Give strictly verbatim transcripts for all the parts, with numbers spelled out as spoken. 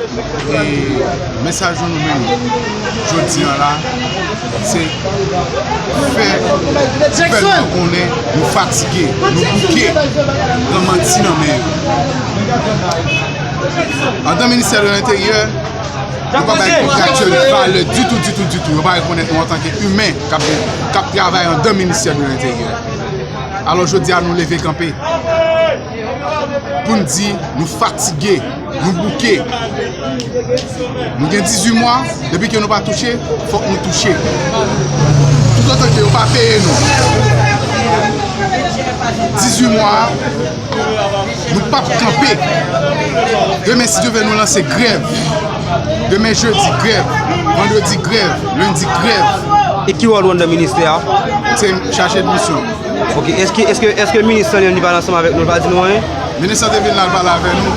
E mesaj nou, nou menm, jodi a la, se fè gouvènman konnen nou fatige, nou bouke, pran manti nan men yo. Andan ministè de lenteryè, yo pa bay kontraktyèl valè ditou, ditou, ditou. Yo pa rekonèt nou antanke imen k ap, k ap travay andan ministè de lenteryè. Alò, jodi a, nou leve kanpe pou n di nou fatige, nou bouke. Nou gen dizuit mwa, depi ke nou pa touche, fòk nou touche. Toutotan ke yo pa peye nou dizuit mwa, nou p ap kanpe. Demen, si Dye vle, nou lanse grèv. Demen, jedi, grèv. Vandredi, grèv. Lendi, grèv. E ki wòl ou anndan ministè a? Se chaje de misyon. Ok, èske, èske, èske minis lan li menm li pale ansanm avèk nou, li pa di nou anyen? Minis lan te vin la, l pale avè nou.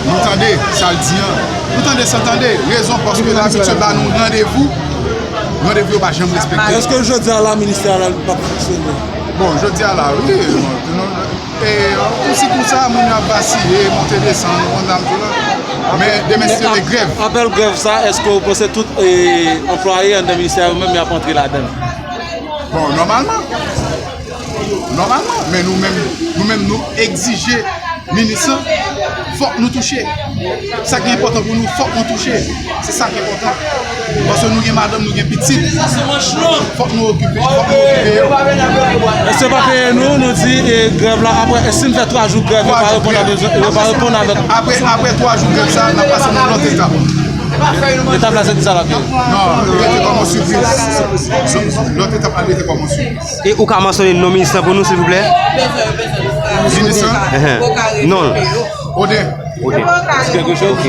Nou tande sa l di an. Nou tande san tande. Rezon, paske labitid ba nou randevou. Randevou yo pa janm respekte. Èske jodi a la, ministè a la, li p ap fonksyone? Bon, jodi a la, wi. E, kousi kousa, moun yo ap vasiye, monte desann, ou konn sa m di w la. Men demen, se te grèv. Apèl grèv sa, èske w panse tout, e, anplwaye anndan ministè a yo menm, y ap antre ladan l? Bon, nòmalman. Nòmalman. Men nou menm, nou menm, nou egzije minis lan, fòk nou touche. Sa ki enpòtan pou nou, fòk nou touche. Se sa ki enpòtan. Paske nou gen madanm, nou gen pitit. Fòk nou okipe, fòk nou okipe yo. Èske pa peye nou, nou di, e, grèv la, apre, e si n fè twa jou grèv, yo pa reponn a bezwen, yo pa reponn avèk. Apre, apre twa jou grèv sa, n ap pase nan lòt etap. Etap la, se ki sa l ap ye? Non, li rete kòm yon sipriz. Lòt etap la, li rete kòm yon sipriz. E ou ka mansyone non minis lan pou nou, silvouplè? Minis lan? Enhen. Non. Oden. Oden. Ti kèlke chòz? Ok.